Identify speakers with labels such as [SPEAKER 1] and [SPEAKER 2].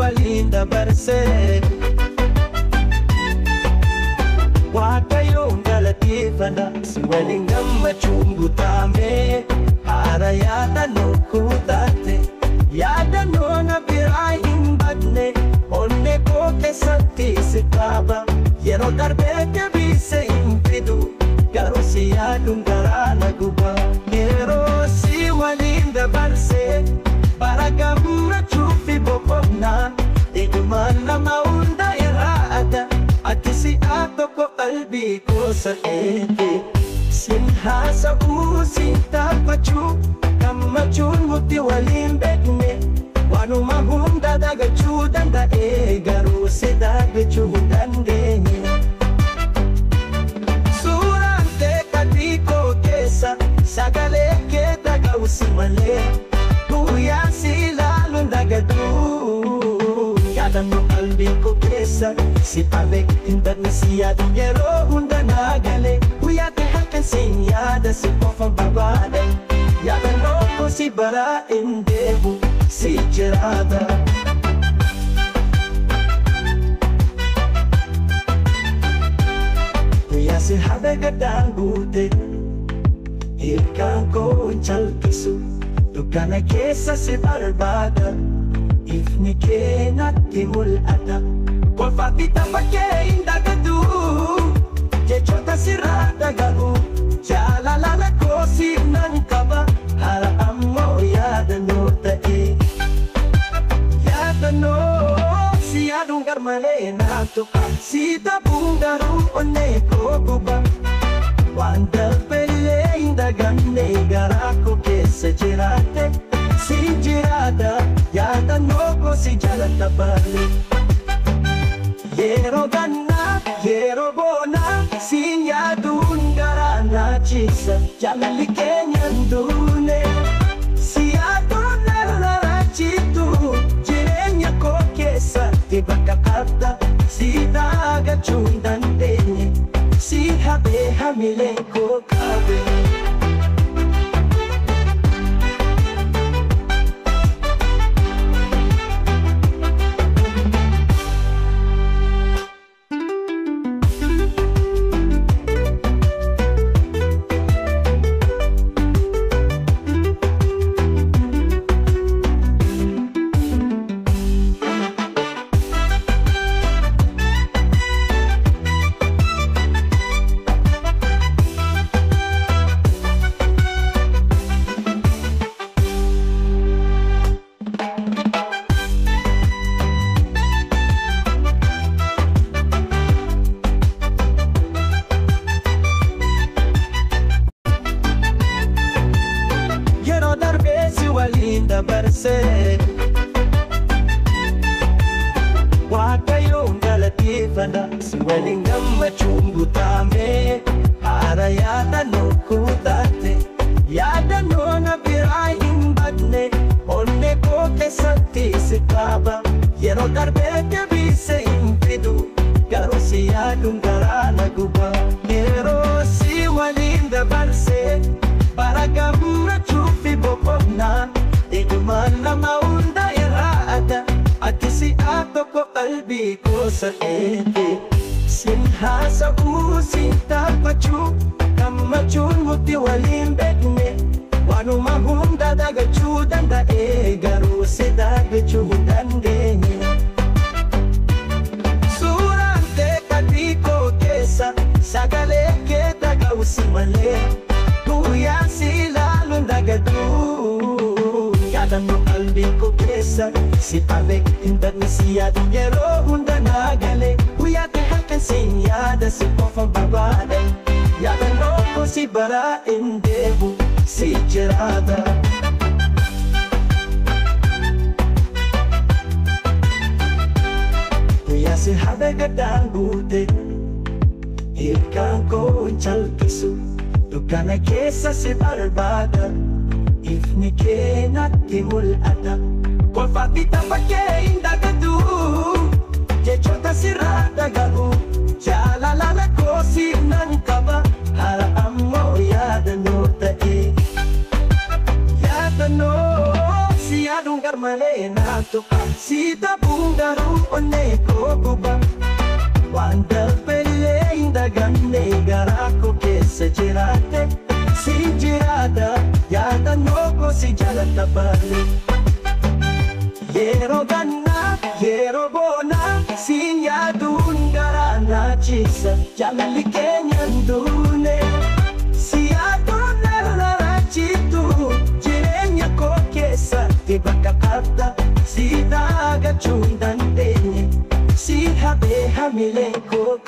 [SPEAKER 1] waliin dabarse Waaqayyoon galateeffadha si waliin gammachuun guutame haara yaadannoo kutaate yaadannoo na biraa hin badne onnee koo keessatti si qaba yeroo darbee deebisee hin fidu garuu si yaaduun garaa na guba yeroo si waliin dabarse bara gammachuu fi boqonnaa ijuma nama hunda irraa adda ati si'a tokko qalbii koo sa'eete sin haasa'uu sin taphachuu gammachuun nuti waliin beekne waanuma hunda dagachuu danda'e garuu si dagachuu hin dandeenye. Suuraan kee qalbii koo keessa sagalee kee dhaga'u si malee guyyaa si ilaaluun dagadhu. Yaadannoo qalbii koo keessa si qabee hin badne si yaadu yeroo hunda naa galee guyyaa ta'e halkan siin yaada si qofa barbaade yaadannoo koo si baraa hin deebu si jiraata. Guyyaa si hafe gaddaan guute hirkaan koo hin calqisu dukkana keessa si barbaada. Ifni kee natti mul'ata kolfaa fi tapha kee hin dagatu jechoota sirraa dhaga'u jaalala lakkoo siif nan qaba hara ammoo yaadannoo ta'e yaadannoo si yaaduun garmalee naa tuqa si dhabuun garuu onnee koo guba waan darbellee hin daganne garaa koo keessa jiraatte si jiraata yaadannoo koo si jalatti baale yeroo gannaa yeroo bonaa siin yaaduun garaa na ciisa jaalalli keenya hin duune si yaaduun narra citu jireenya koo keessatti bakka qabda si dagachuu hin dandeenye si habee hamileen koo qabe. Yeroo darbee si waliin dabarse Waaqayyoon galateeffadha si waliin gammachuun guutame haara yaadannoo kutaate yaadannoo na biraa hin badne onnee koo keessatti si qaba yeroo darbee deebisee hin fidu garuu si yaaduun garaa na guba yeroo si waliin dabarse bara gammachuu fi boqonnaa ijuma nama hunda irraa adda ati si'a tokko qalbii koo sa'eete sin haasa'uu sin taphachuu gammachuun nuti waliin beekne waanuma hunda dagachuu danda'e garuu si dagachuu hin dandeenye. Suuraan kee qalbii koo keessa sagalee kee dhaga'u si malee guyyaa si ilaaluun dagadhu yaadannoo qalbii koo keessa si qabee hin badne si yaadu yeroo hunda naa galee guyyaa ta'e halkan siin yaada si qofa barbaade yaadannoo koo si baraa hin deebu si jiraata. Guyyaa si hafe gaddaan guute hirkaan koo hin calqisu dukkana keessa si barbaada ifni kee natti mul'ata kolfaa fi tapha kee hin dagatu jechoota sirraa dhaga'u jaalala lakkoo siif nan qaba hara ammoo yaadannoo ta'e yaadannoo si yaadu. yaaduun garmalee naa tuqa. Si dhabuun garuu onnee koo guba. Waan darbellee hin daganne garaa koo keessa jiraatte. Si jiraata yaadannoo koo si jalatti baale. Yeroo gannaa yeroo boonaa siin yaaduun garaa na ciisa. Jaalalli keenya hin duune. Si yaaduun narra jitu jireenya koo keessatti bakka qabda. Si dagachuu hin dandeenye. Si habee hamileen koo